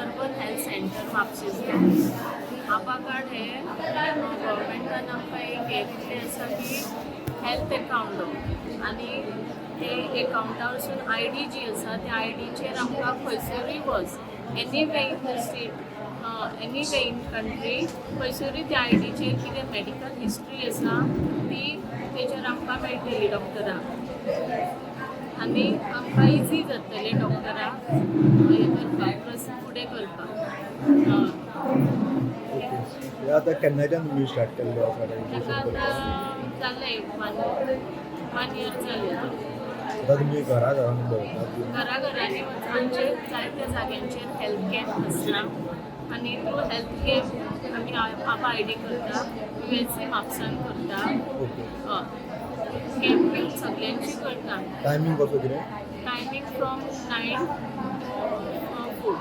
Urban health centre म्हापशेंचो. Abha card हे गव्हर्मेंटान आमकां एक हें दिल्लें आसा की हेल्थ एकावंट आनी ते एकावंटा वरसून I D G आसा, त्या I डीचेर आमकां खंयसरूय वच, anywhere in the state, anywhere in country, खंयसरूय त्या I डीचेर कितें मेडिकल हिस्ट्री आसा ती तेजेर आमकां मेळटली डॉक्टराक आनी आमकां इजी जातलें डॉक्टराक हें करपाक, प्रोसीड फुडें करपाक. ओके, हे आतां केन्नाच्यान तुमी स्टार्ट केल्लो आसा ताका रजिस्ट्रेशन आतां करपाक? जालें वन वन इयर जालें. आतां तुमी घरा घरान भोंवतात? घरा घरांनी आमचे जायत्या जाग्यांचेर हेल्थ कॅम्प आसता आनी थ्रू हेल्थ कॅम्प आमी आभा I D करता, यू एच सी म्हापसान करता. ओके. हय, कॅम्प बीन सगल्यांची करता. टायमींग कसो कितें? Timing from 9 to 4.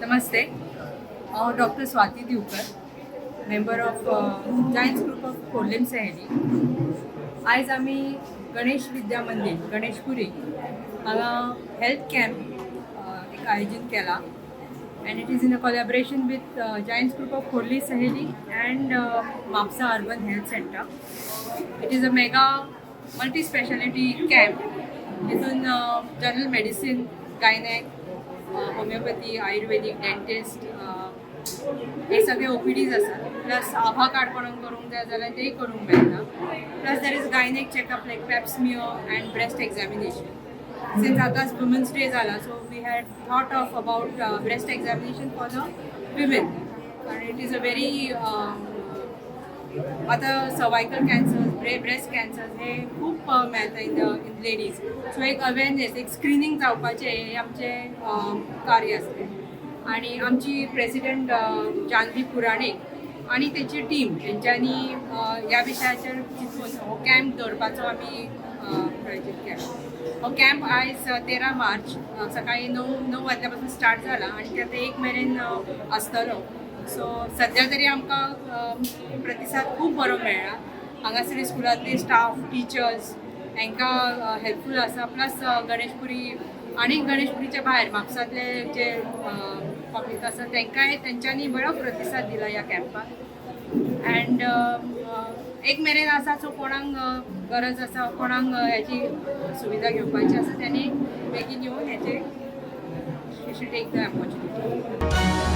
नमस्ते, हांव doctor Swati Divkar, member of Giants Group of Khorlim Saheli. आयज आमी गणेश विद्या मंदीर, गणेशपुरी हांगा हेल्थ कॅम्प एक आयोजीत केला and it is in a collaboration with Giants Group of Khorlim Saheli and Mapusa Urban Health Centre. It is a mega multi speciality camp तितून general medicine, gynaec, homeopathy, Ayurvedic, dentist हे सगळे O P डीज आसात. Plus आभा card कोणाक करूंक जाय जाल्यार तेय करूंक मेळटा. Plus there is gynaec checkup like pap smear and breast examination. Since आतांच वुमन्स डे जाला, so we had thought of about breast examination for the women, कारण it is a very आतां सर्वायकल कॅन्सर, ब्रेस्ट कॅन्सर हे खूब मेळटा in ladies. So एक awareness, एक screening जावपाचें हें आमचें कार्य आसलें आणि आमची प्रेसिडेंट जानवी पुराणीक आणि तेची टीम हेंच्यांनी ह्या विशयाचेर चिंतून हो कॅम्प दवरपाचो आमी प्रयोजीत केला. हो कॅम्प आयज 13 मार्च सकाळी 9 वाजल्या पासून स्टार्ट जाला आनी ते आतां 1 मेरेन आसतलो. सो सद्या तरी आमकां प्रतिसाद खूब बरो मेळ्ळा. हांगासर स्कुलांतले स्टाफ, टिचर्स हांकां हेल्पफूल आसा. प्लस गणेशपुरी आनी गणेशपुरीच्या भायर म्हापसांतले जे पब्लीक आसा तांकांय तेंच्यांनी बरो प्रतिसाद दिला ह्या कॅम्पाक. अँड 1 मेरेन आसा, सो कोणाक गरज आसा, कोणाक हेची सुविधा घेवपाची आसा, त्यांनी बेगीन येवन हेचे should take the opportunity.